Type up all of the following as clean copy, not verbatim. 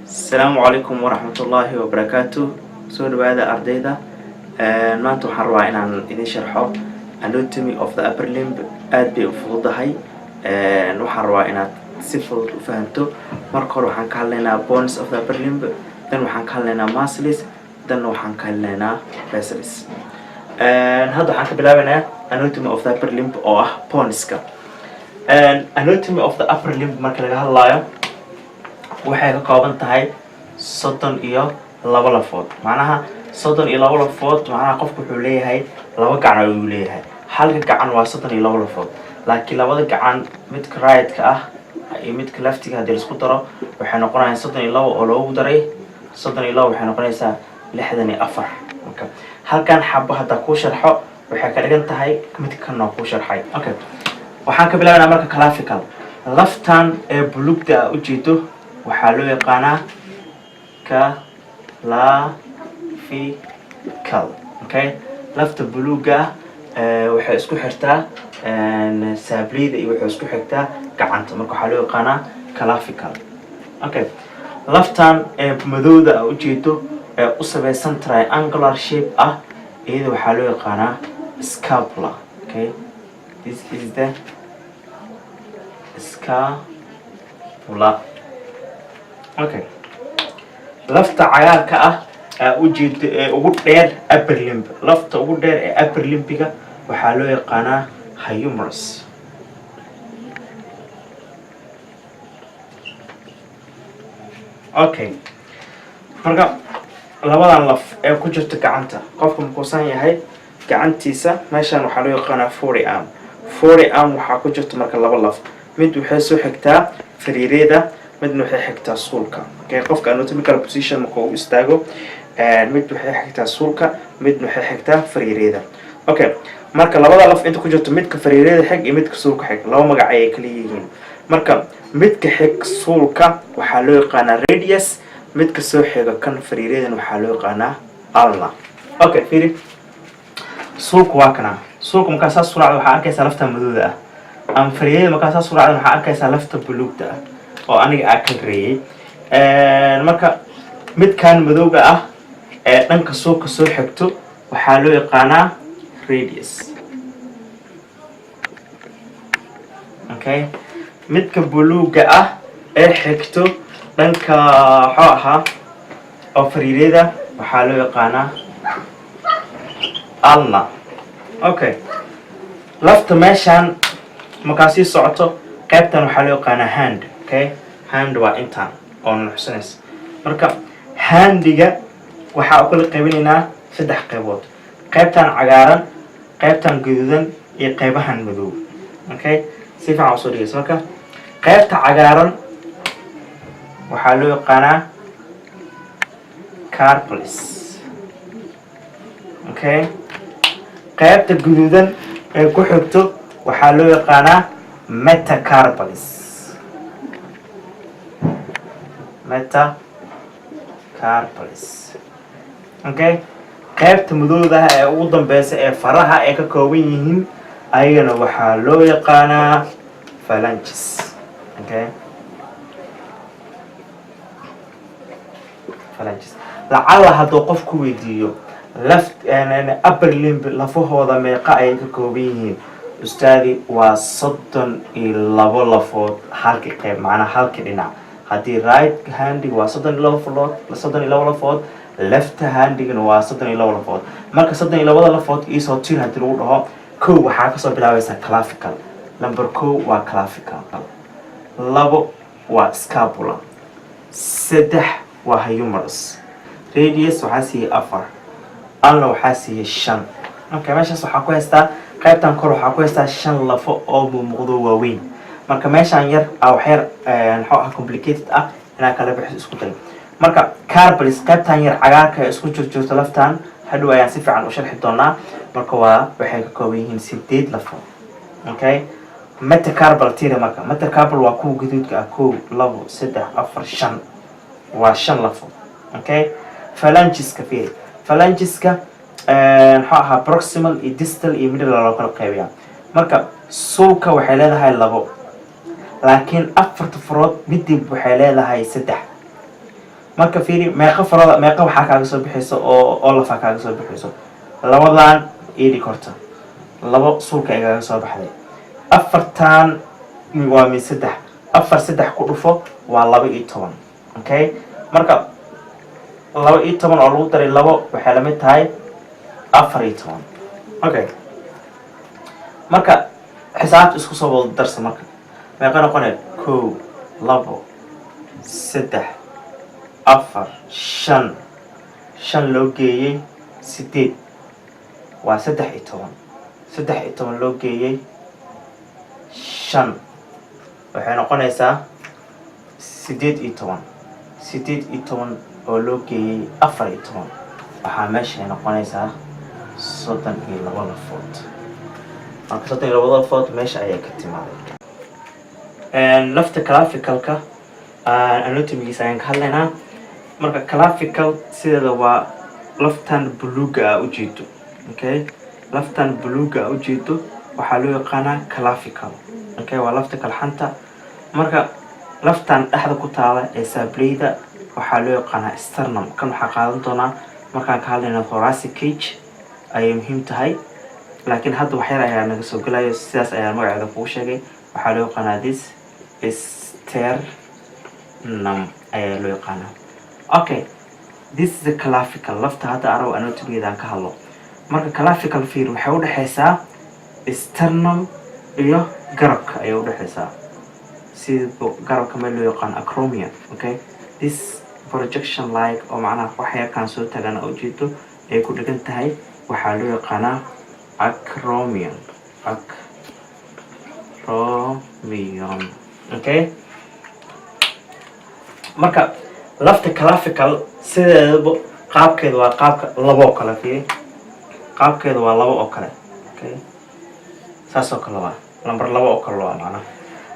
Asalaamu calaykum waraxmatullaahi wabarakaatu. Soo dhawaada, ardayda. Maanta waxaan rabaa inaan idin sharxo anatomy of the upper limb. Aad bay u fududahay. Waxaan rabaa inaad si fudud u fahanto. Marka hore waxaan ka hadlaynaa bones of the upper limb, then waxaan ka hadlaynaa muscles, then waxaan ka hadlaynaa vessels. Hadda waxaan ka bilaabaynaa anatomy of the upper limb oo ah boneska. Anatomy of the upper limb marka laga hadlaayo, waxay ka kooban tahay 32 lafood. Macnaha 32 lafood, macnaha qofku wuxuu leeyahay laba gacan ayuu leeyahay. Halka gacan waa 32 lafood, laakiin labada gacan, midka right-ka ah iyo midka leftiga, haddii laisku daro waxay noqonayaan 32 oo loogu daray 32, waxay noqonaysaa 64. Marka halkan xabo haddaa kuu sharxo, waxay ka dhigan tahay midka kan oo kuu sharxay. Okay, waxaan ka bilaabanaa marka clavicle. Laftan ee bulugda a ujeedo waxaa loo yaqaanaa clavicle. Okay, lafta buluuga ah waxay isku xirtaa saableyda iyo waxay isku xigtaa gacanta. Marka waxaa loo yaqaanaa clavicle. Okay, laftan ee madowda a ujeedo ee u samaysan triangular shape ah, iyada waxaa loo yaqaanaa scapula. Okay, this is the scapula. Okay, lafta cagaarka ah aa ujeedo ee ugu dheer upper limb, lafta ugu dheer ee upper limbiga waxaa loo yaqaanaa humerus. Okay, marka labadan laf ee ku jirta gacanta, qofka makuusan yahay gacantiisa meeshan waxaa loo yaqaanaa forearm. Forearm waxaa ku jirta marka laba laf: mid waxay soo xigtaa fariireeda, midna waxay xigtaa suulka. Okay, qofka anatomical position marka uu istaago, mid waxay xigtaa suulka, midna waxay xigtaa fariireeda. Okay, marka labada laf inta ku jirto, midka fariireeda xig iyo midka suulka xig, laba magac ayay kala yihiin. Marka midka xig suulka waxaa loo yaqaanaa radius, midka soo xiga kan fariireedana waxaa loo yaqaanaa ulna. Okay, fiiri, suulka waa kana. Suulka markaa saas suraacda, waxaa arkaysaa lafta madowda ah, ama fariirada markaa saas suraacda, waxaa arkaysaa lafta buluugta ah oo aniga aa kala reeyay. Marka midkan madowga ah ee dhanka suulka soo xigto waxaa loo yaqaanaa radius. Okay, midka buluuga ah ee xigto dhanka waxuu ahaa oo fariireeda waxaa loo yaqaanaa ulna. Okay, lafta meeshaan markaa sii socoto, qaybtan waxaa loo yaqaanaa hand. Okay, hand waa intaan oo nuxsanaysa. Marka handiga waxaa u kala qaybinaynaa saddex qaybood: qaybtan cagaaran, qaybtan gaduudan iyo qaybahan madow. Okay, si fiican usoo dhigaysa. Marka qaybta cagaaran waxaa loo yaqaanaa carpals. Okay, qaybta guduudan ee ku xigto waxaa loo yaqaanaa metacarpals, metacarpals. Okay, qaybta madowdaha ee ugu dambeysa ee faraha ay ka kooban yihiin, ayagana waxaa loo yaqaanaa phalanges. Okay, phalanges. Lacalla hadduu qof ku weydiiyo left upper limb lafahooda meeqa ayay ka kooban yihiin, ustaadi, waa 32 lafood halkii qayb, macnaa halkii dhinac. Haddii right handiga waa 32 lafood, 32 lafood, left handigana waa 32 lafood. Marka 32-da lafood iisoo tir haddii lagu dhaho, kow waxaa kasoo bilaabaysaa clavicle. Number 1 waa clavicle, 2 waa scapula, 3 waa humerus, radius waxaa siiyey 4, ulna waxaa siiyey 5. Marka meeshaas waxaa ku haystaa, qaybtan kor waxaa ku haystaa shan lafo oo muuqdo waaweyn. Marka meeshaan yar a wax yar muxuu ah complicated ah inaa kala bixiso isku day. Marka carpals, qaybtan yar cagaarka ee isku jirjirto, laftan hadhow ayaan si fiican u sharxi doonaa. Marka waa waxay ka kooban yihiin sideed lafo. Okay, metacarpal tira. Marka metacarpal waa kuwa gaduudka ah: kow, labo, saddex, afar, shan, waa shan lafo. Okay, phalangeska fiiri. Phalangeska muxuu ahaa proximal iyo distal iyo middle loo kala qaybiyaa. Marka suulka waxay leedahay labo, laakiin afarta farood midib waxay leedahay saddex. Marka fiiri, meeqa farada, meeqa waxaa kaaga soo bixayso oo lafa kaaga soo bixayso? Labadan ii horta, labo suulka igaaga soo baxday. Afartan waa min saddex, afar saddex ku dhufo waa 12. Okay, marka 12 oo lagu daray labo waxay lamid tahay 14. Okay, marka xisaabta isku soo wada darsa. Marka meeqa noqonaya? Kow, labo, saddex, afar, shan. Shan loo geeyey sideed waa 13. 13 loo geeyey shan waxay noqonaysaa 18. 18 oo loo geeyey 14 waxaa meeshay noqonaysaa 32 lafood. Marka 32 lafood meesha ayay ka timaaday. Lafta clavicleka anatomigiisa ayaan ka hadlaynaa. Marka clavicle sideeda waa laftan buluuga a ujeedo. Okay, laftan buluuga a ujeedo waxaa loo yaqaanaa clavicle. Okay, waa lafta kalxanta. Marka laftan dhexda ku taala ee saableyda waxaa loo yaqaanaa sternum. Kan waxaa qaadan doonaa markaan ka hadlayno thoracic cage ayay muhiim tahay, laakiin hadda waxyar ayaa naga soo gelayo, sidaas ayaa magaceeda kugu sheegay. Waxaa loo yaqaanaa this sternum ayaa loo yaqaanaa. Okay, this is the clavicle. Lafta hadda arab anatomigeeda aan ka hadlo. Marka clavicle fiir, waxay udhexeysaa sternum iyo garabka ayay udhexeysaa, sida garabka meel loo yaqaano acromion. Okay, this projection like oo macnaha wax yarkaan soo tagan ujeedo ay ku dhigan tahay waxaa loo yaqaanaa acromion, acromion. Okay, marka lafta clavicle sideedaba qaabkeeda waa qaabka labo oo kale. Fiiri, qaabkeeda waa labo oo kale. Okay, saas oo kale waa number labo oo kale waa macnaha.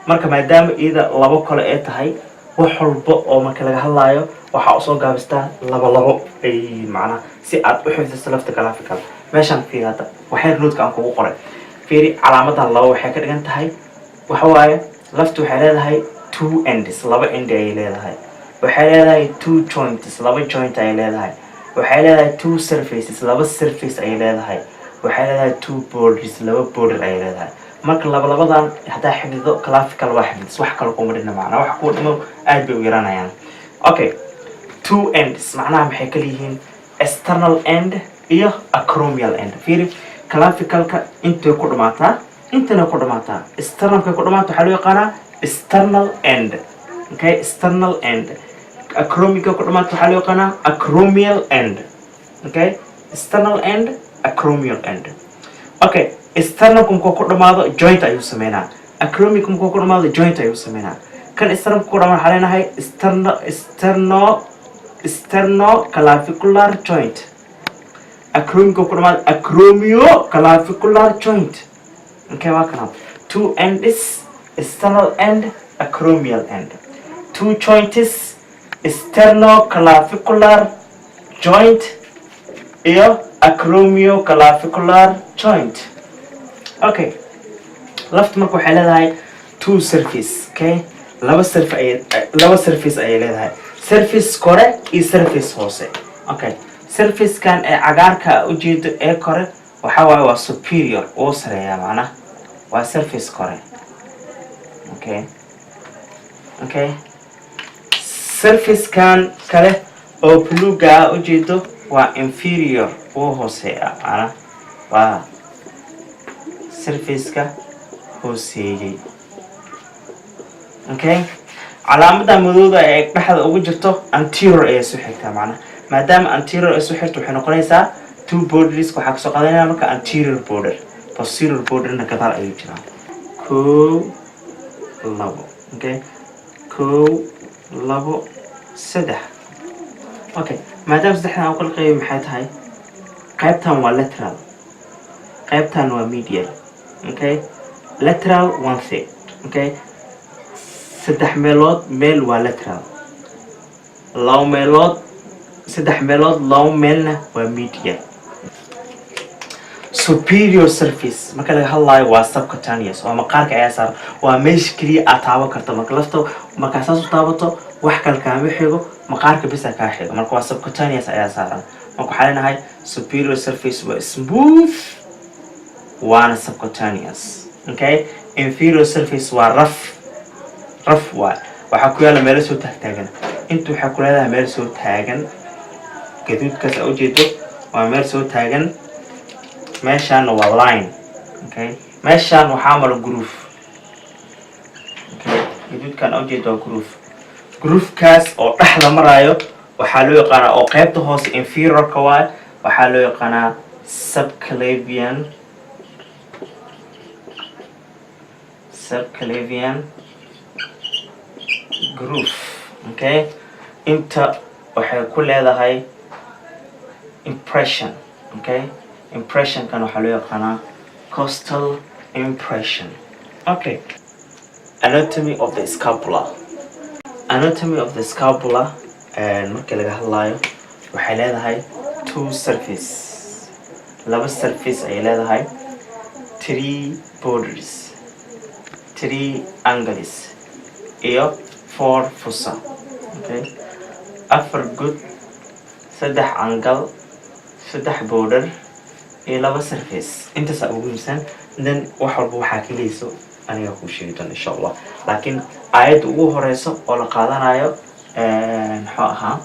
Marka maadaama iyada labo kale ay tahay, wax walba oo marka laga hadlaayo waxaa usoo gaabistaa labo labo ay yihiin, macnaha si aad u xifdiso lafta clavicle. Meeshaan fiiri, hadda waxyar noodka aan kugu qoray fiiri. Calaamadan labo waxay ka dhigan tahay waxa waaye laftu waxay leedahay two ends, laba end ayay leedahay. Waxay leedahay two joints, laba joint ayay leedahay. Waxay leedahay two surfaces, laba surface ayay leedahay. Waxay leedahay two borders, laba border ayay leedahay. Marka laba labadan haddaa xifdido, clavicle waa xifdis, wax kale kuma dhina, macnaa wax kuwa dhimo aad bay u yaranayaan. Okay, two ends macnaha maxay kala yihiin? Sternal end iyo acromial end. Fiiri, clavicleka intay ku dhamaataa, intana ku dhamaataa. Sternumkay ku dhamaata waxaa loo yaqaanaa sternal end. Okay, sternal end. Acromialka ku dhamaata waxaa loo yaqaanaa acromial end. Okay, sternal end, acromial end. Okay, sternumka markuu ku dhamaado joint ayuu sameynaa, acromialka markuu ku dhamaado joint ayuu sameynaa. Kan sternumka ku dhamaado waxaa leenahay sternoclavicular joint. Acromialka ku dhamaado acromioclavicular joint. Okay, waa kana two ends: sternal end, acromial end. Two joints: sternoclavicular joint iyo acromioclavicular joint. Okay, lafta marka waxay leedahay two surface. Okay, laba surface ayay, laba surface ayay leedahay: surface kore iyo surface hoose. Okay, surfacekan ee cagaarka ujeedo ee kore waxa waaye waa superior, uu sareeyaa, macnaha waa surface kore. Okay, surfacekan kale oo buluuga ah ujeedo waa inferior, uu hooseeya, macnaha waa surfaceka hooseeyey. Okay, calaamada madowda ee dhexda ugu jirto anterior ayay soo xigtaa, macnaha maadaama anterior ay soo xigto waxay noqonaysaa two borders. Waxaa kasoo qaadanaya marka anterior border, posterior borderna gadaal ayuu jiraa. Kow, labo. Okay, kow, labo, saddex. Okay, maadaama saddexdan aan kala qeybay, maxay tahay? Qaybtan waa lateral, qaybtan waa medial. Okay, lateral one third. Okay, saddex meelood meel waa lateral, laba meelood, saddex meelood laba meelna waa medial. Superior surface marka laga hadlayo waa subcutaneous, waa maqaarka ayaa saaran, waa meesha keliya aad taaban karto. Marka lafta markaa saas u taabato Wax kale kaama xigo, maqaarka bisa kaa xigo. Marka waa subcutaneous ayaa saaran. Marka waxaa leenahay superior surface waa smooth, waana subcutaneous. Okay, inferior surface waa rough, rough waay. Waxaa ku yaala meelo soo taagtaagan. Inta waxaa ku leedahay meel soo taagan, gaduudkaas aa ujeedo waa meel soo taagan. Meeshaana waa line. Okay, meeshaan waxaa maro groove. Okay, gaduudkan aa ujeedo waa groove. Groovekaas oo dhexda maraayo waxaa loo yaqaanaa, oo qaybta hoose inferiorka waay, waxaa loo yaqaanaa subclavian groove. Okay, inta waxay ku leedahay impression. Okay, impressionkan waxaa loo yaqaanaa costal impression. Okay, anatomy of the scapula. Anatomy of the scapula markii laga hadlayo, waxay leedahay two surface, laba surface ayay leedahay, three borders, three angles iyo four fossa. Okay, afar god, saddex angle, saddex border iyo laba surface. Intaasaa ugu muhiimsan. Then wax walba waxaa keliyso aniga kuu sheegi doona, insha Allah. Laakiin aayadda ugu horeyso oo la qaadanayo muxuu ahaa?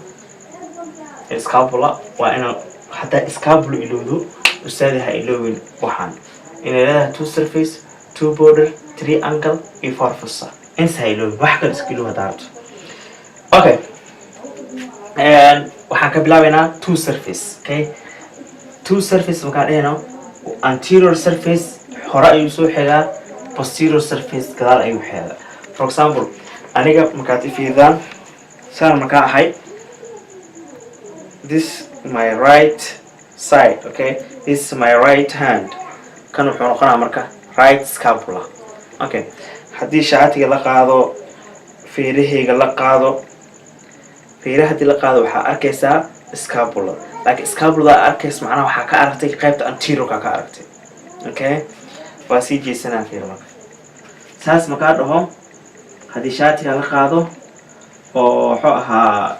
Scapula. Waa inaa hadaa scapula ilowdo, ustaadi, ha iloowin waxaan inay leedahay two surface, two border, three angle iyo four fossa. Inta ha iloowin, wax kale iska ilow hadaa rabto. Okay, waxaan ka bilaabaynaa two surface. Okay, two surface markaan dhehayno, anterior surface hore ayuu soo xigaa, posterior surface gadaal ayuu xigaa. For example, aniga markaad i fiirdaan, saan markaa ahay, this my right side. Okay, this is my right hand. Kan wuxuu noqonaa marka right scapula. Okay, haddii shaatiga la qaado, feerahayga la qaado, feeraha haddii la qaado, waxaa arkaysaa scapula. Laakiin scapulada arkaysa macnaha waxaa ka aragtay qaybta anteriorka ka aragtay. Okay, waa sii jeesanaa. Fiir marka, saas markaa dhaho, haddii shaatiga la qaado oo wuxuu ahaa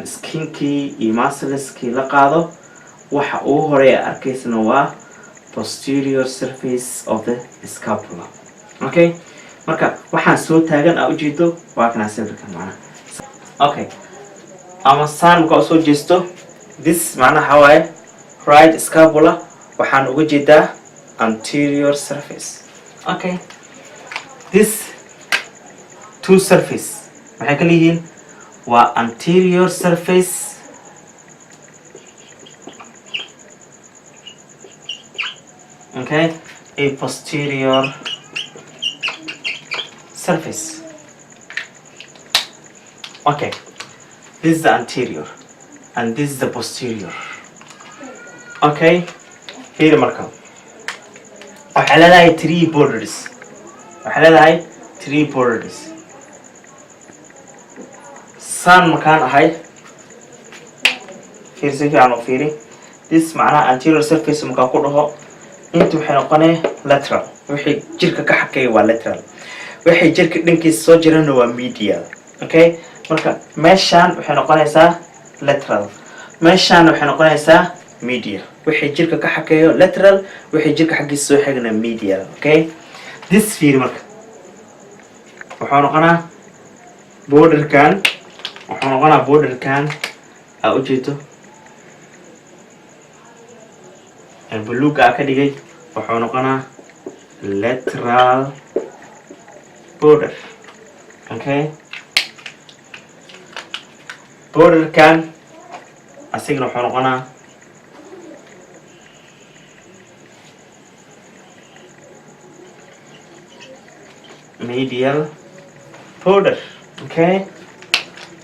skinkii iyo muscleskii la qaado, waxa ugu horeeya arkaysana waa posterior surface of the scapula. Okay, marka waxaan soo taagan aa ujeedo waa kanaa sawirkan macnaha. Okay, ama saan markaa usoo jeesto, this macnaha waxaa waaye right scapula, waxaan uga jeedaa anterior surface. Okay, this two surface maxay kala yihiin? Waa anterior surface okay a posterior surface. Okay, this is the anterior and this is the posterior. Okay, fiiri marka, waxay leedahay three borders. Waxay leedahay three borders. Saan markaan ahay, fiiri, si fiican u fiiri. This macnaha anterior surface markaan ku dhaho, inta waxay noqonaya lateral. Wixii jirka ka xakeeya waa lateral, wixii jirka dhankiisa soo jirana waa medial. Okay, marka meeshaan waxay noqonaysaa lateral, meeshaan waxay noqonaysaa medial. Wixii jirka ka xakeeyo lateral, wixii jirka xaggiisa soo xigna medial. Okay, this fiiri marka, wuxuu noqonaa borderkan, wuxuu noqonaa borderkan aa ujeedo buluuga aa ka dhigay, wuxuu noqonaa lateral border. Okay, borderkan asigana wuxuu noqonaa medial border. Okay,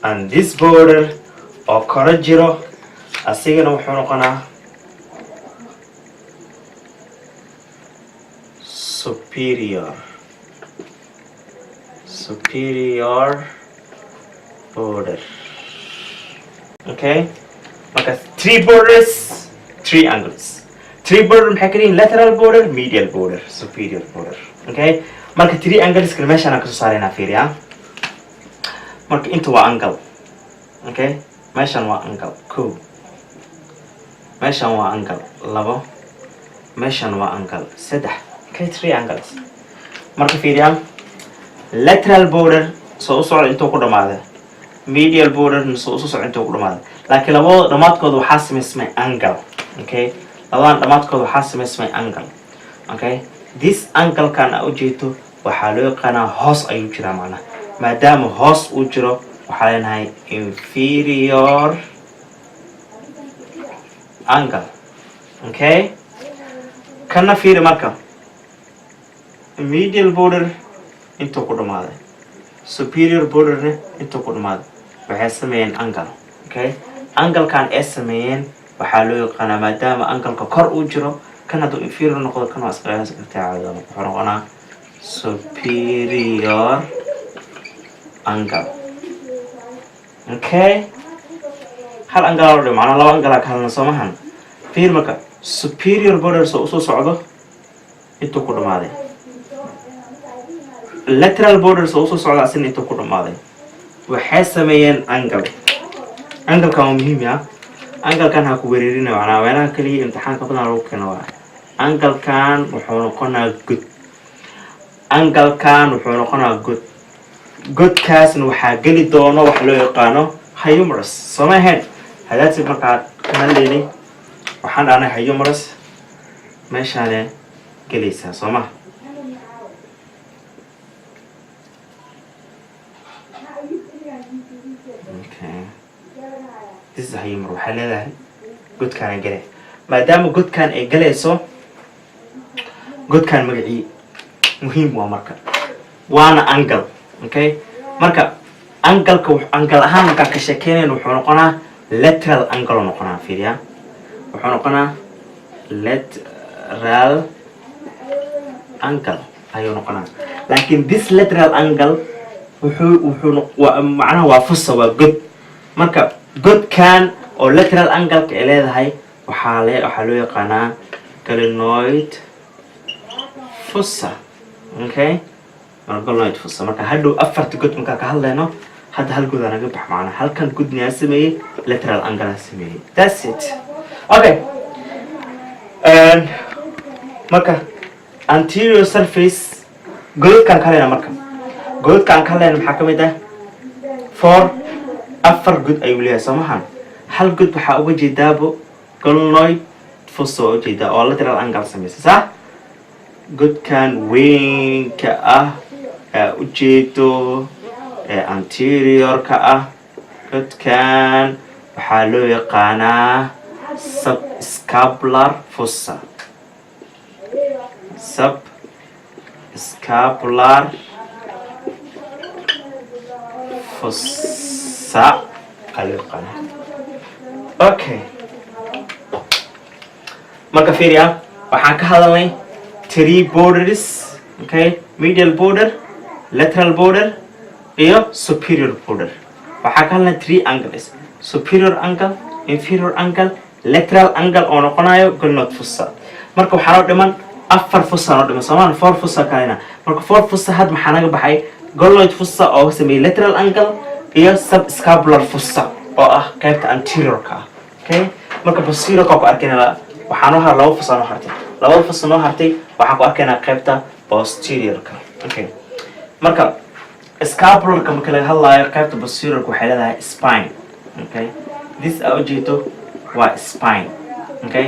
and this border oo koro jiro asigana wuxuu noqonaa superior border. Okay, marka three borders, three angles. Three border maxay kala yihiin? Lateral border, medial border, superior border. Okay, marka three angles kale meeshaan aan kasoo saaraynaa. Fiiriya. Marka inta waa angle, okay? Meeshan waa angle ko, meeshan waa angle labo, meeshan waa angle saddex. Okay, three angles. Marka fiiriyaa, lateral border soo u socda intuu ku dhamaaday, medial border soo usoo socda intuu ku dhamaaday, laakiin labadooda dhammaadkooda waxaa samaysmay angle. Okay, labadan dhammaadkooda waxaa samaysmay angle. Okay, this angle-kan aa ujeedo waxaa loo yaqaanaa, hoos ayuu jiraa. Macnaha, maadaama hoos uu jiro, waxaa leenahay inferior angle. Okay, kana fiiri. Marka medial border intuu ku dhamaaday, superior borderna intuu ku dhamaaday, waxay sameeyeen angle. Okay, angle-kan ay sameeyeen waxaa loo yaqaanaa, maadaama angle-ka kor uu jiro, kan hadduu inferior noqdo, kan waa iska qiyaasi kartaa caadada, wuxuu noqonaa superior angle. Okay, hal angle loo dhigo, macnaa laba angle ka hadalna, soo mahan? Fiir marka, superior border soo usoo socdo intuu ku dhamaaday, lateral border soo usoo socdo asina intuu ku dhamaaday, waxay sameeyeen angle. Angle-kan waa muhiim ya. Angle-kan ha ku wereerina, macnaa meelaha kaliya imtixaanka badan lagu keeno waa angle-kan. Wuxuu noqonaa god. Angle-kan wuxuu noqonaa god. Godkaasna waxaa geli doono waxa loo yaqaano humerus, soo ma ahayn? Hadaadsi markaa ka hadlaynay, waxaan dhahnay humerus meeshaane gelaysaa, soo ma? Okay, this is humerus. Waxay leedahay godkaana gele. Maadaama godkan ay galayso, godkan magacii muhiim waa. Marka waana angle. Okay, marka angle-ka, angle ahaan markaa ka sheekeynayn, wuxuu noqonaa lateral angle oo noqonaa. Fiiriya, wuxuu noqonaa lateral angle ayuu noqonaa, laakiin this lateral angle wuxuu waa macnaha waa fossa, waa god. Marka godkan oo lateral angle-ka ay leedahay waxaa loo yaqaanaa glenoid fossa. Okay, glenoid fossa. Marka hadhow afarta god markaa ka hadlayno, hadda hal god aa naga bax. Macnaa halkan godniyaa sameeyey, lateral angle aa sameeyey. That's it. Okay, marka anterior surface godadkaan ka hadlayna, marka godadkaan ka hadlayna maxaa ka mid ah? Four, afar god ayuu leeyahay, soo mahan? Hal god waxaa uga jeedaabo glenoid fossa waa ujeedaa oo lateral angle samaysa, sax? Godkan weynka ah ee ujeedo ee anterior-ka ah, godkan waxaa loo yaqaanaa subscapular fossa. Subscapular fossa aa loo yaqaanaa. Okay, marka fiiriya, waxaan ka hadalnay three borders. Okay, medial border, lateral border iyo superior border. Waxaa ka hadalnay three angles: superior angle, inferior angle, lateral angle oo noqonayo glenoid fossa. Marka waxaa noo dhiman afar fossa noo dhiman, soomaan? Four fossa kalena. Marka four fossa had maxaa naga baxay? Glenoid fossa oo sameeyey lateral angle iyo subscapular fossa oo ah qaybta anteriorka ah. Okay, marka posteriorka ku arkayna, waxaa noo har laba fossa noo hartay. Labada fossa noo hartay waxaan ku arkaynaa qaybta posteriorka. Okay, marka scapularka marka laga hadlaayo, qaybta posteriorka waxay leedahay spine. Okay, this aa ujeedo waa spine. Okay,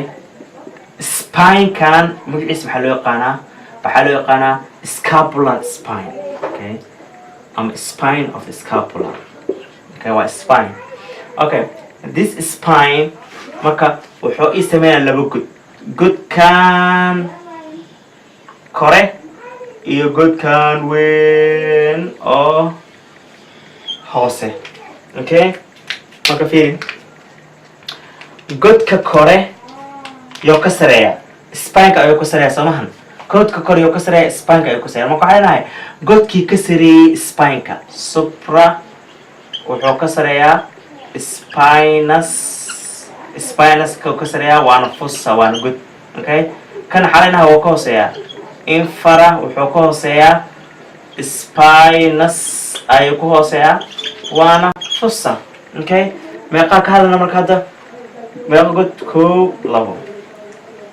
spinekan magaciisa maxaa loo yaqaanaa? Waxaa loo yaqaanaa scapular spine. Okay, ama spine of the scapula. Okay, waa spine. Okay, this spine marka wuxuu ii sameynaa laba god: godkan kore iyo godkan weyn oo hoose. Okay, marka fiiri, godka kore yoo ka sareeya, spineka ayuu ka sareeya, soomahan? Godka kore yoo ka sareeya, spineka ayuu ka sareeya. Marka waxaa leenahay godkii ka sareeyey spineka, supra, wuxuu ka sareeyaa spinous. Spinouska ka sareeyaa, waana fossa, waana god. Okay, kan waxaa leenahay wuu ka hooseeyaa, infra, wuxuu ka hooseeyaa spinous. Ayuu ku hooseeyaa, waana fossa. Okay, meeqaa ka hadlana marka hadda? Meeqa god? Kow, labo,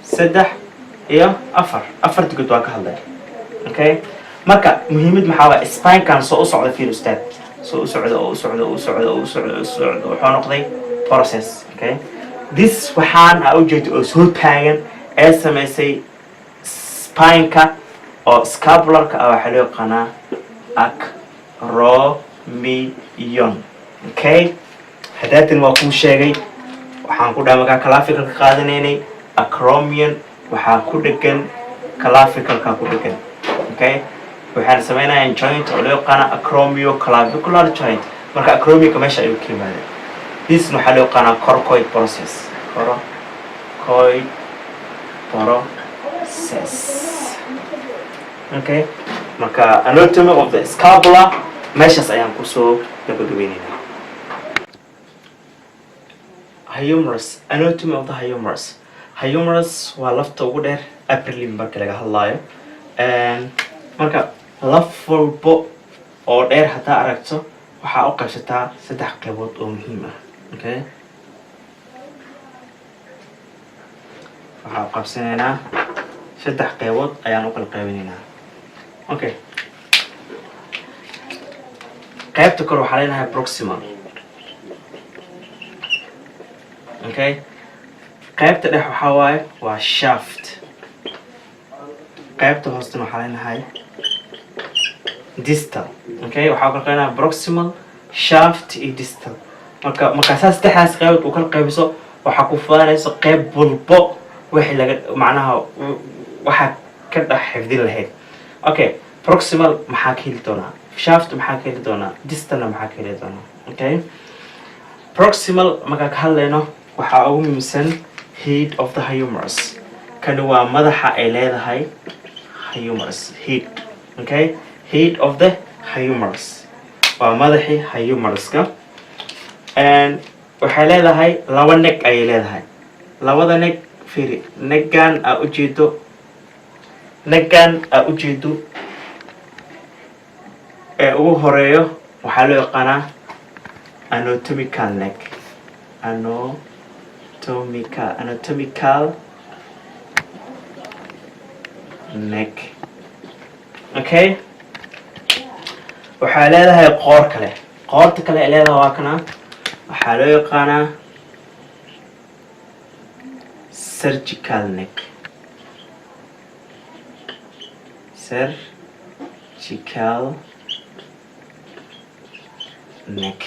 saddex iyo afar. Afarta god waa ka hadlaya. Okay, marka muhiimad maxaa waay? Spinekan soo u socda, fiir ustaad, soo u socda oo u socda, u socda, u socda, u socda, wuxuu noqday process. Okay, this waxaan aa ujeedo oo soo taagan ee samaysay spineka oo scapularka ah waxaa loo yaqaanaa acromion. Okay, hadaatan waa kuu sheegay, waxaan ku dhahay markaa clavicle ka qaadanaynay, acromion waxaa ku dhegan clavicleka ku dhegan. Okay, waxaan sameynayaan joint oo loo yaqaana acromio clavicular joint. Marka acromionka meesha ayuu ka yimaada. This waxaa loo yaqaanaa coracoid process, coracoid process. Okay, marka anatomy of the scapula meeshaas ayaan kusoo gabagabeyneynaa. Humerus, anatomy of the humerus. Humerus waa lafta ugu dheer upper limb marka laga hadlaayo. Marka laf walbo oo dheer haddaa aragto, waxaa u qaybsataa saddex qaybood oo muhiim ah. Okay, waxaa u qaybsanaynaa saddex qaybood ayaan u kala qaybinaynaa. Okay, qaybta kore waxaa leenahay proximal. Okay, qaybta dhex waxaa waaye waa shaft. Qaybta hoostana waxaa leenahay distal. Okay, waxaa kala qaybinaya proximal, shaft iyo distal. Marka markaasaa saddexdaas qaybood uu kala qaybiso, waxaa ku fudaanayso qayb walbo wixii laga macnaha waxaa ka dhex xifdin lahayd. Okay, proximal maxaa ka heli doonaa? Shaft maxaa ka heli doonaa? Distalna maxaa ka heli doonaa? Okay, proximal markaa ka hadlayno, waxaa ugu muhiimsan head of the humerus. Kani waa madaxa ay leedahay humerus, head. Okay, head of the humerus waa madaxii humeruska. Waxay leedahay laba neck ayay leedahay. Labada neck, fiiri, neckan aa ujeedo, neckan aa ujeedo ee ugu horeeyo waxaa loo yaqaanaa anatomical neck, anatomical neck. Okay, waxay leedahay qoor kale. Qoorta kale ay leedahay waa kana, waxaa loo yaqaanaa surgical neck, surgical neck.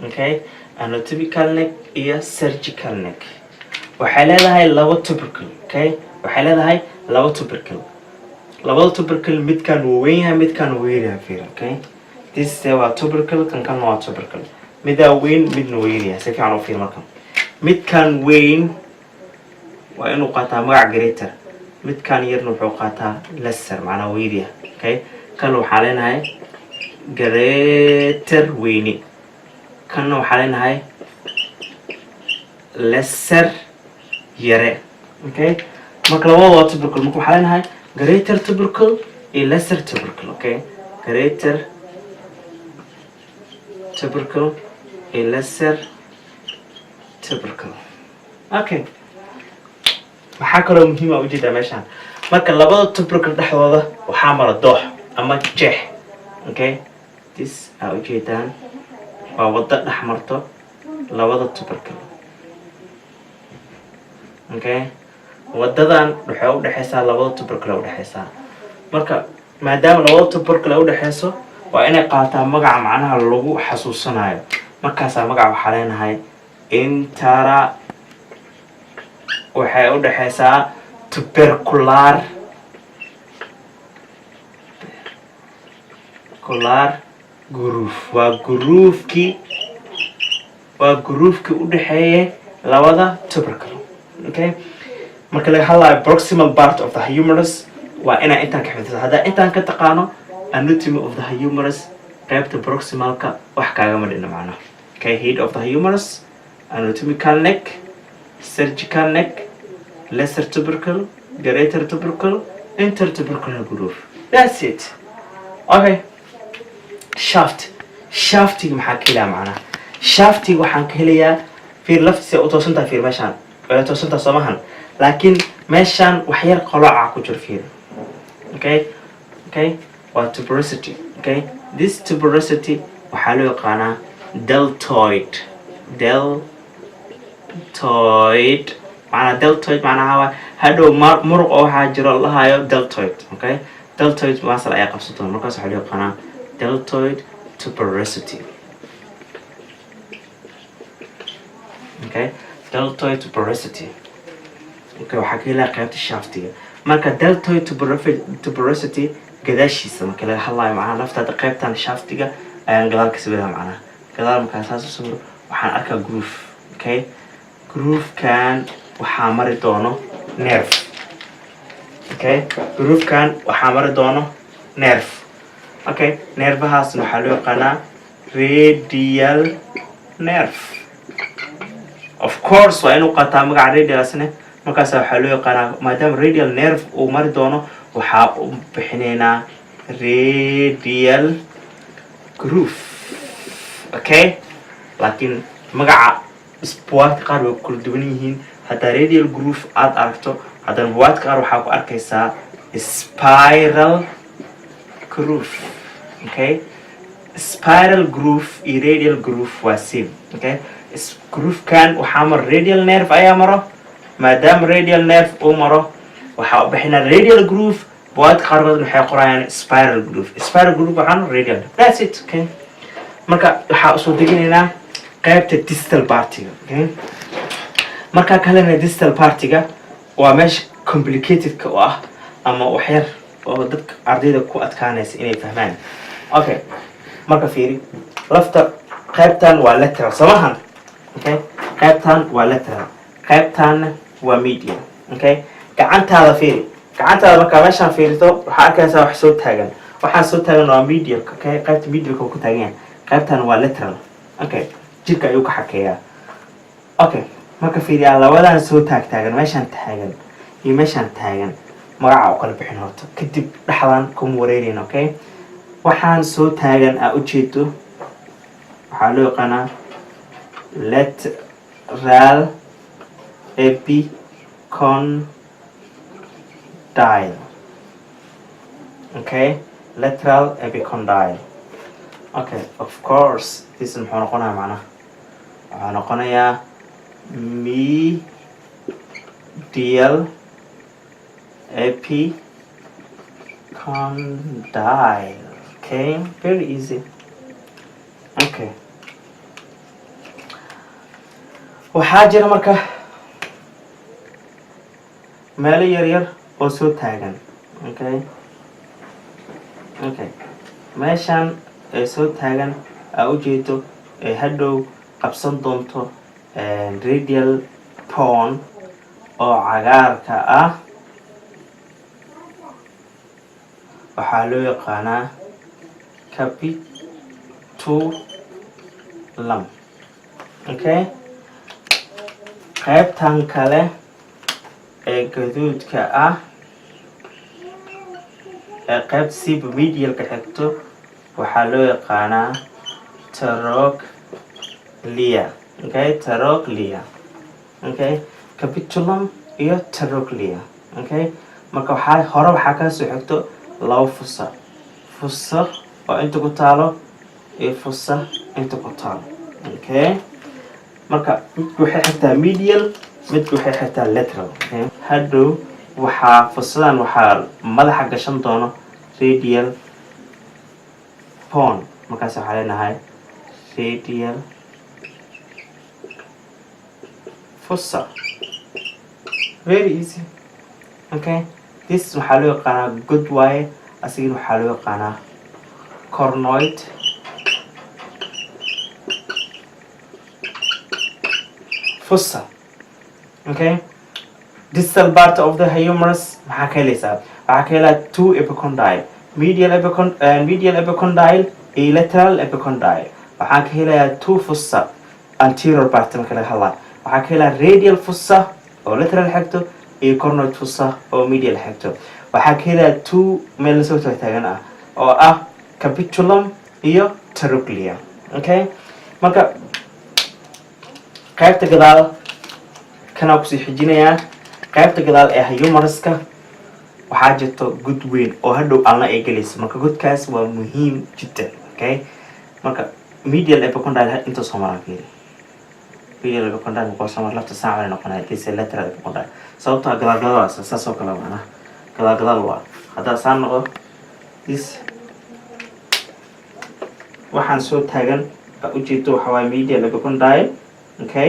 Okay, anatomical neck iyo surgical neck. Waxay leedahay laba tubercle. Okay, waxay leedahay laba tubercle. Labada tubercle, midkan wuu weyn yahay, midkan wuu weyn yahay, fiir. Okay, this waa tubercle, kan kalna waa tubercle. Midaa weyn, midna weyn yahay, si fiican u fiir. Marka midkan weyn waa inuu qaataa magac greater, midkan yarna wuxuu qaataa lesser, macnaa weynyahay. Okay, kan waxaa leenahay greater, weyni. Kanna waxaa leenahay lesser, yare. Okay, marka labada waa tubercle. Marka waxaa leenahay greater tubercle iyo lesser tubercle. Okay, greater tubercle iyo lesser tubercle. Okay, maxaa kaloo muhiima ujeedaa meeshaan? Marka labada tubercle dhexdooda waxaa mara doox ama jeex. Okay, this aa ujeedaan waa waddo dhex marto labada tubercle. Okay, wadadan waxay udhexeysaa labada tubercle udhexeysaa. Marka maadaama labada tubercle udhexeyso, waa inay qaataa magaca macnaha lagu xasuusanayo. Markaasaa magaca waxaa leenahay intara, waxay udhexeysaa tubercular, tubercular groove. Waa groovekii udhexeeya labada tubercle. Okay, marka laga hadlayo proximal part of the humerus, waa inaa intaan ka xifdiso. Haddaa intaan ka taqaano anatomy of the humerus, qaybta proximalka wax kaagama dhina macnaha. Okay, head of the humerus, anatomical neck, surgical neck, lesser tubercle, greater tubercle, intertubercular groove. That's it. Okay, Shaft, shaftiga maxaa ka helayaa? Macnaha shaftiga waxaan ka helayaa, fiir, laftiisa u toosantahay. Fiir meeshaan, way toosantahay, soo mahan? Laakiin meeshaan wax yar qoloca ku jiro, fiir. Okay, waa tuberosity. Okay, this tuberosity waxaa loo yaqaanaa deltoid. Deltoid macnaa, deltoid macnaha waa hadhow muruq oo waxaa jiro lahayo deltoid. Okay, deltoid muscle ayaa qabsan doona. Markaas waxaa loo yaqaanaa deltoid tuberosity. Okay, deltoid tuberosity. Okay, waxaa ka helaya qaybta shaftiga. Marka deltoid tuberosity gadaashiisa marka laga hadlayo, macnaha laftaada qaybtan shaftiga ayaan gadaal ka sawiraa. Macnaha gadaal markaa saas u sawiro, waxaan arkaa groove. Okay, groovekan waxaa mari doono nerve. Okay, groovekan waxaa mari doono nerve. Okay, nervahaasna waxaa loo yaqaanaa radial nerve. Of course waa inuu qaataa magaca radialasne. Markaasa waxaa loo yaqaanaa, maadaama radial nerve uu mari doono, waxaa u bixinaynaa radial groove. Okay, laakiin magaca buwaagta qaar way kala duwan yihiin. Haddaa radial groove aada aragto, haddana buwaagta qaar waxaa ku arkaysaa spiral groove. Okay, spiral groove iyo radial groove waa same. Okay, groovekan waxaa maro radial nerve ayaa maro. Maadaama radial nerve uu maro, waxaa u bixinaa radial groove. Buwaagta qaarkood waxay qorayaan spiral groove. Spiral groove waxaan radial, that's it. Okay, marka waxaa usoo deginaynaa qaybta distal partiga. Okay, markaa kalena distal partiga waa meesha complicatedka u ah ama waxyar oo dadka ardayda ku adkaanaysa inay fahmaan. Okay, marka fiiri, lafta qaybtan waa lateral, samahan? Okay, qaybtan waa lateral, qaybtanna waa medial. Okay, gacantaada fiiri. Gacantaada markaa meeshaan fiirito, waxaa arkaysaa wax soo taagan. Waxaa soo taagan waa medialka. Okay, qaybta medialka ku taagan yahay, qaybtan waa lateral. Okay, jirka ayuu ka xakeeyaa. Okay, marka fiiriyaa labadan soo taag taagan, meeshaan taagan iyo meeshaan taagan, magaca u kala bixin horto, kadib dhexdan kuma wareereyn. Okay, waxaan soo taagan aa ujeedo waxaa loo yaqaanaa lateral epicondyle. Okay, lateral epicondyle. Okay, of course this muxuu noqonayaa? Macnaha waxaa noqonayaa medial epicondyle. Okay, very easy. Okay, waxaa jira marka meelo yar yar oo soo taagan. Okay, meeshan ee soo taagan aa ujeedo ee hadhow qabsan doonto radial bone oo cagaarka ah, waxaa loo yaqaanaa capitulum. Okay, qaybtan kale ee gaduudka ah ee qaybta siba medialka xigto waxaa loo yaqaanaa trochlea. Okay, trochlea. Okay, capitulum iyo trochlea. Okay, marka waxaa hore waxaa kaa soo xigto laba fossa, fossa oo inta ku taalo iyo fossa inta ku taalo. Okay, marka midku waxay xigtaa medial, midku waxay xigtaa lateral. Okay, hadhow waxaa fossadan waxaa madaxa gashan doono radial bone. Markaas waxaa leenahay radial fossa. Very easy. Okay, this waxaa loo yaqaanaa god waaye, asigana waxaa loo yaqaanaa coronoid fossa. Okay, distal part of the humerus maxaa ka helaysaa? Waxaa ka helaa two epicondyle, medial epicondyle iyo lateral epicondyle. Waxaan ka helayaa two fossa. Anterior part marka laga hadlayo, waxaa ka helaa radial fossa oo lateral xigto iyo coronoid fossa oo medial xigto. Waxaa ka helayaa two meel lasoo taagan ah oo ah capitulum Iyo trochlea. Okay, marka qaybta gadaal kanaa kusii xijinayaa. Qaybta gadaal ee humeruska waxaa jirto god weyn oo hadhow alna ay gelayso. Marka godkaas waa muhiim jiddan. Okay, marka medial epicondyle inta soo maraa, fiiri, medial epicondyle markuu soo mara lafta saac bay noqonaya. This is lateral epicondyle, sababtoo ah gadaal gadaal waa, saas oo kale macnaha gadaal gadaal waa. Haddaa saa noqdo, this waxaan soo taagan ujeedo waxa waaye medial epicondyle. Okay,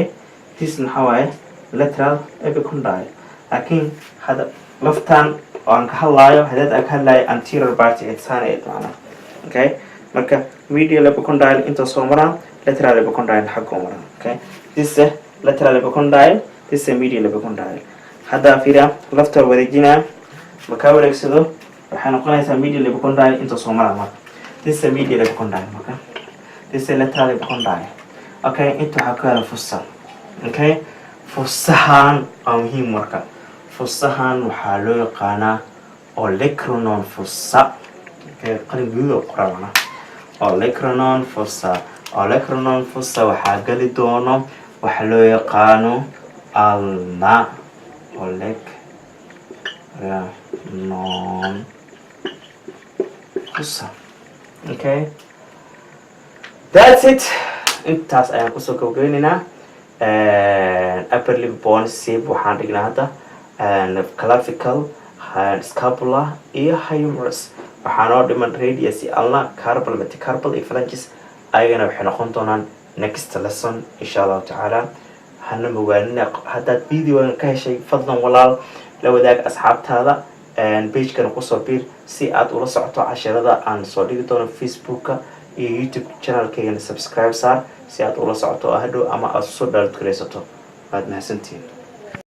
this maxaa waaye? Lateral epicondyle. Laakiin hadda laftan oo aan ka hadlaayo, hadaad aan ka hadlaayo anterior part saan eed macnaha. Okay, marka medial epicondyle inta soo maraan, lateral epicondyle xagga u maraan. Okay, this is lateral epicondyle, this is medial epicondyle. Hadda fiiriya, lafta wareejinaa, markaa wareegsado waxay noqonaysaa medial epicondyle inta soo maraa. Marka this is medial epicondyle, marka this is lateral epicondyle. Okay, inta waxaa ku yaala fossa. Okay, fossahan waa muhiim. Marka fossahan waxaa loo yaqaanaa olecranon fossa. Okay, qalin guduud oo qoran macnaha olecranon fossa. Olecranon fossa waxaa geli doono waxa loo yaqaano ulna. Olecranon fossa. Okay, that's it. Intaas ayaan kusoo gabagabeynaynaa upper limb bones. Waxaan dhignaa hadda clavicle, scapula iyo humerus. Waxaa noo dhiman radius, ulna, carpal, metacarpal iyo phalanges. Ayagana waxay noqon doonaan next lesson, insha Allahu tacaala. Hana mogaanina, haddaad videogan ka heshay, fadlan walaal la wadaag asxaabtaada, pagekana kusoo biir si aad ula socoto casharada aan soo dhigi doono Facebooka iyo YouTube channelkaygana. Subscribe saar si aad ula socoto oo hadhow ama aad usoo download garaysato. Waad mahadsantihiin.